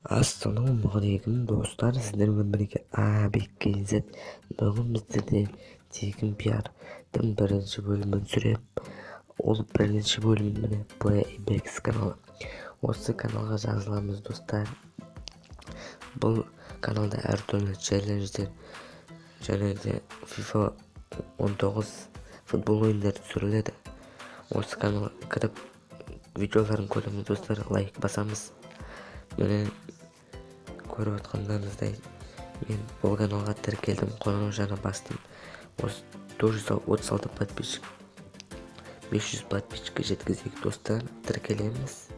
Ассалаумағалейкум, достар! Сіздермен бірге Абик KZ. Бүгін біздерде тегін пиардың бірінші бөлімін түсіремін. Ол бірінші бөлімін, міне, Play Ibex каналы. Осы каналға жазыламыз, достар. Бұл каналда әртүрлі челлендждер және де FIFA 19 футбол ойындары түсіріледі. Осы каналға кіріп, видеоларын көреміз, достар, лайк басамыз. Міне, көріп отқандарыңыздай, мен бұл каналға тіркелдім, қоңыраушаны бастым. Осы 436 подписчик, 500 подписчикке жеткізейік, достар. Тіркелеміз,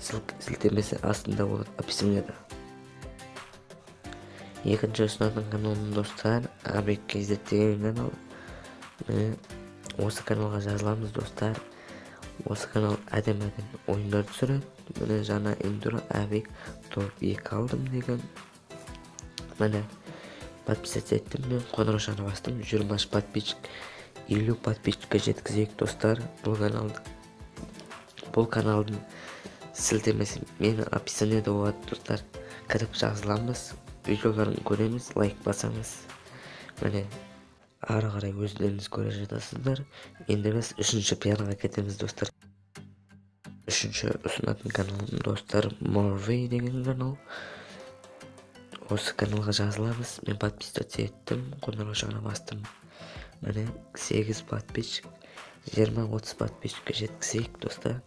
сілтемесі астында болады, описаниеда. Екінші ұсынатын каналым, достар, Абик KZ деген канал. Міне, осы каналға жазыламыз, достар. Осы канал әдемі әдемі ойындар түсіреді. Міне, жаңа интро, Абик топ 2 алдым деген. Міне, подписаться еттім мен, қоңыраушаны бастым. 20 подписчик, 50 подписчикке жеткізейік, достар, бұл каналды. Бұл каналдың сілтемесі менің описаниеда болады, достар. Кіріп жазыламыз, видеоларын көреміз, лайк басамыз. Міне, ары қарай өздеріңіз көре жатасыздар. Енді біз үшінші пиарға кетеміз, достар. Үшінші ұсынатын каналым, достар, Морвей деген канал. Осы каналға жазыламыз. Мен подписаться еттім, қоңыраушаны бастым. Міне, 8 подписчик, 20-30 подписчикке жеткізейік, достар.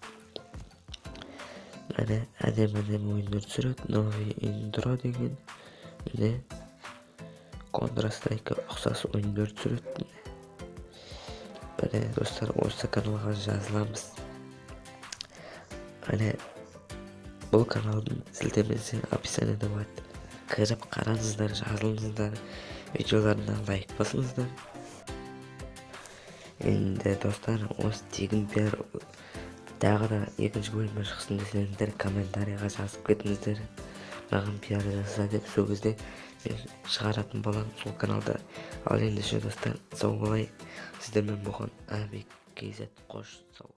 Міне, әдемі әдемі ойындар түсіреді. Новый интро деген. Міне, Counter Strike ұқсас ойындар түсіреді. Міне, достар, осы каналға жазыламыз. Міне, бұл каналдың сілтемесі описаниеда болады. Кіріп қараңыздар, жазылыңыздар, видеоларына лайк басыңыздар. Енді, достар, осы тегін пиар тағы да екінші бөлімі шықсын десеңіздер, комментарийға жазып кетіңіздер, маған пиар жаса деп. Сол кезде мен шығаратын боламын сол каналда. Ал ендеше, достар, сау болайық. Сіздермен болған Әбек KZ. Қош, сау.